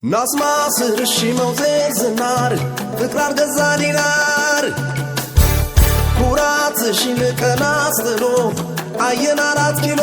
ናስማ ስርሺ መውዜር ዝናር ፍቅር አልገዛ ዲናር ኩራትሽን ቀና አስጥሎ አየን 4 ኪሎ።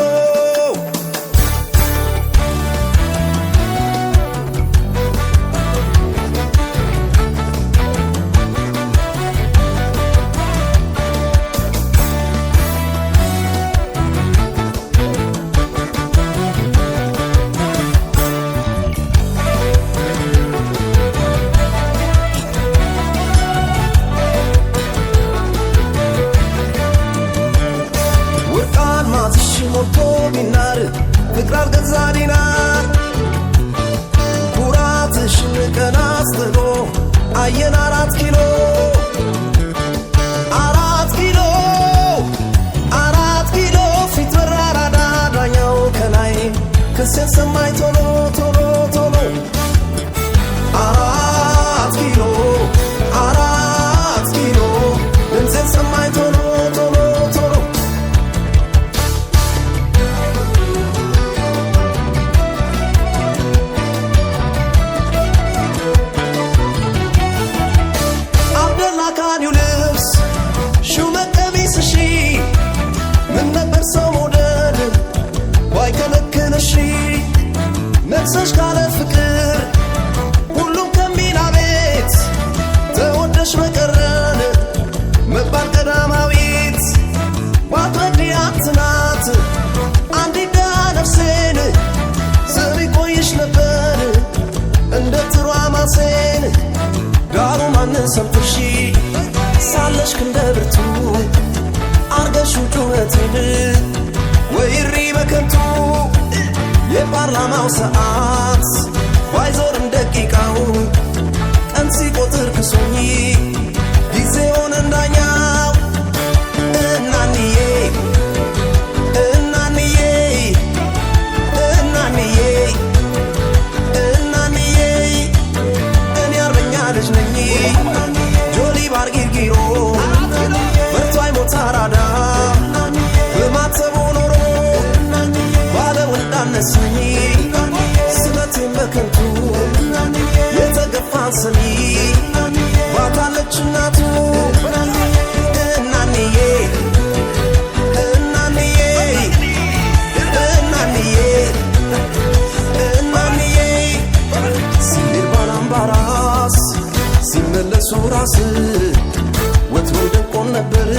ወርቅ አልማዝሽ ሞልቶ ቢናር ፍቅር አልገዛ ዲናር ኩራትሽን ቀና አስጥሎ አየን 4 ኪሎ፣ 4 ኪሎ፣ 4 ኪሎ። ፊት በር አራዳ ዳኛው ከላይ ክሴን ሰማኝ ቶሎ ቶሎ ቶሎ። 4 ኪሎ፣ 4 ኪሎ፣ ድምፄን ሰማኝ ቶሎ ቶሎ ቶሎ። አብደላ ካኒው ልብስ ሹመት ቀሚስሺ ምን ነበር ሰው መውደድ ባይከለክልሽ ነግሰሽ ካለ ፍቅር ሁሉም ከሚል አቤት ተወደሽ በቀረን መባል ቀዳማዊት ባትወዲያት ናት አንዲት ነፍሴን ስም ይቆይሽ ነበር እንደ ጥሩ አማሴን። ዳሩ ማንን ሰምተሽ ሳለሽ ክንደ ብርቱ አርገሽው ጩኸቴን ወይሪ በከንቱ። የፓርላማው ሰዓት ባይዞርም ደቂቃው ቀን ሲቆጥር ክሶኝ ጊዜውን እንዳኛው። እናንዬ፣ እናንዬ፣ እናንዬ፣ እናንዬ፣ እኔ አርበኛ ልጅ ነኝ። ጆሊ ባር ጊርጊሮ ፈርቶ አይሞት አራዳ በማተቡ ኖሮ ባለወልድ አነሰኝ ስለቴን በከንቱ የተገፋን ሰሚ ባታለች እናቱ። እናንዬ፣ እናንዬ፣ እናንዬ፣ እናንዬ፣ ሲሄድ ባላምባራስ ሲመለሱ ራስ ወትሮ ደንቆን ነበር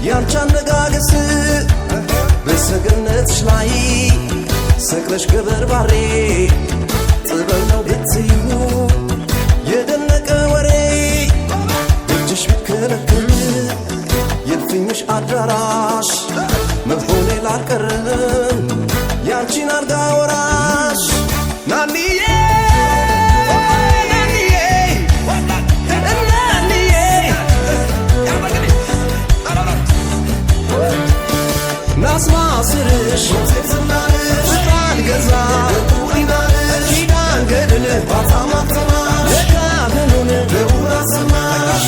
ያንቺ አነጋገስ። በሰገነትሽ ላይ ሰቅለሽ ገበርባሬ ጥበብ ነው ብትዩ የደነቀ ወሬ። እጅሽ ቢከለክል የልፍኝሽ አዳራሽ መሆኔ ላልቀረም ያንቺን አልጋ ወራሽ። ናንዬ፣ ናንዬ፣ እናንዬ፣ ናስማ ስርሽ ፍቅራን ገዛ ኪዳን ገድል የካህኑን ደውራ ሰማሽ።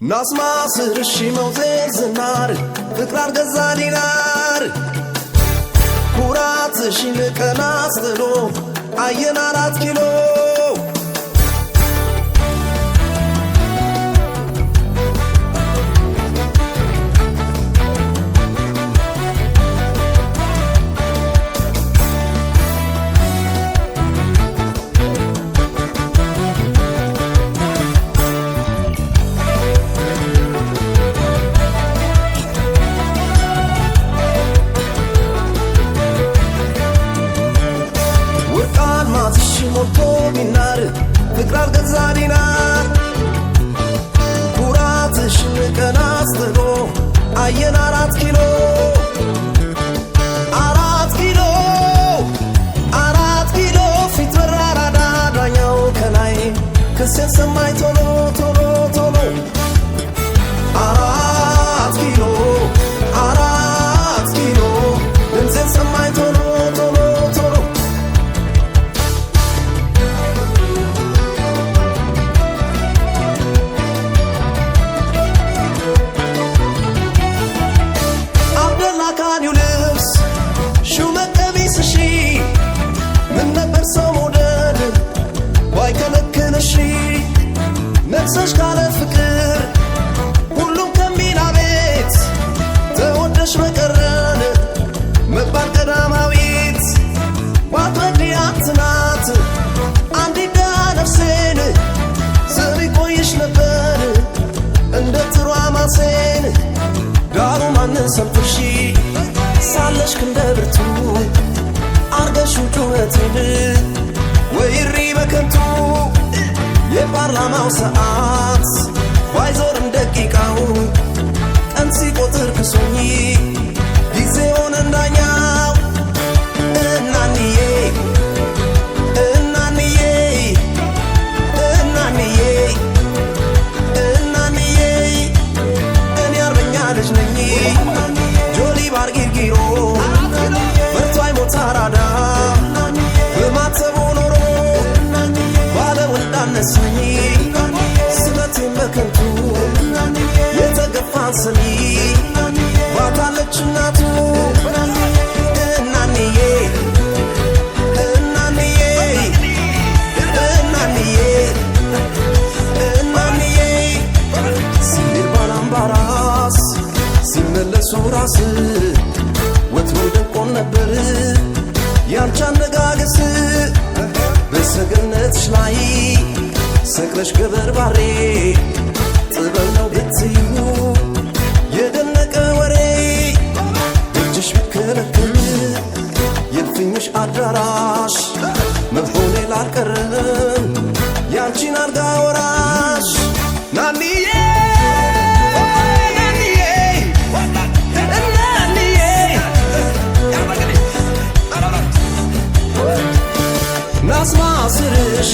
ናስማ ስርሽ መውዜር ዝናር ፍቅር አልገዛ ዲናር ኩራትሽን ቀና አስጥሎ አየን 4 ኪሎ። ወርቅ አልማዝሽ ሞልቶ ነግሰሽ ካለ ፍቅር ሁሉም ከሚል አቤት ተወደሽ በቀረን መባል ቀዳማዊት ባትወዲያት ናት አንዲት ነፍሴን ስሚ ቆይሽ ነበር እንደ ጥሩ አማሴን። ዳሩ ማንን ሰምተሽ ሳለሽ ክንደ ብርቱ አርገሽው ጩኸቴን ወይሪ በከንቱ። የፓርላማው ሰዓት ባይዞርም ደቂቃው ቀን ሲቆጥር ክሶኝ ጊዜውን እንዳኛው። እናንዬ እናንዬ እናንዬ እናንዬ እኔ አርበኛ ልጅ ነኝ ጆሊ ባርጊርጊሮ ፈርቶ አይሞት አራዳ በማተቡ ኖሮ ባለወልድ አነሳኝ ስለቴን በከንቱ የተገፋን ሰሚ ባታለች እናቱ። እናንዬ እናንዬ እናንዬ እናንዬ ሲሄድ ባላምባራስ ሲመለሱ ራስ ወትሮ ደንቆን ነበር ያንቺ አነጋገስ። በሰገነትሽ ላይ ሰቅለሽ ገበርባሬ ጥበብ ነው ብትዩ የደነቀ ወሬ። እጅሽ ቢከለከል የእልፍኝሽ አዳራሽ መሆኔ ላልቀረም ያንቺን አልጋ ወራሽ። ናንዬ ናንዬ እናንዬ ናስማ ስርሽ